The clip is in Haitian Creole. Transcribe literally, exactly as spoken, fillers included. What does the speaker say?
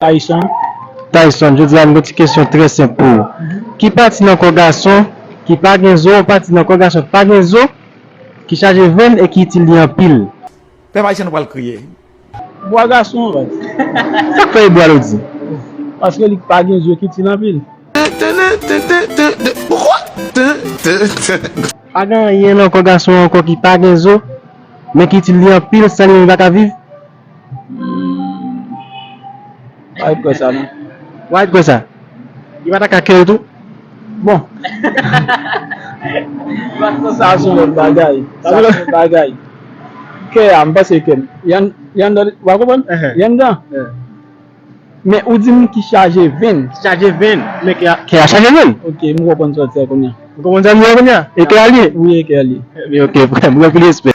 Tyson. Tyson, jodi a m gen yon ti kesyon trè senp pou ou. Ki pati nan kò gason ki pa gen zo, yon pati nan kò gason ki pa gen zo, ki chaje venn e ki itil li anpil? Pèp ayisyen nou pral kriye. Bwa gason, baz. Sa k fè e bwa lodi? Paske li pa gen zo ki itil anpil. Pa gen anyen nan kò gason ankò ki pa gen zo, men ki itil li anpil, san li menm li pa ka viv. Pa kwè sa non. Why kwè sa? Li pa ta ka kè l tou? Bon. Sa se yon lòt bagay. Sa se yon bagay. Kè a, m panse ke y anndan, w a konprann? Y anndan. Men ou di m ki chaje venn. Ki chaje venn. Men kè a, kè a chaje venn. Ok, m konprann sa w di a kounye a. Ou konprann sa m di a kounye a? E kè a li ye? Wi, e kè a li ye. Ebyen, ok, frè m, anpil respè.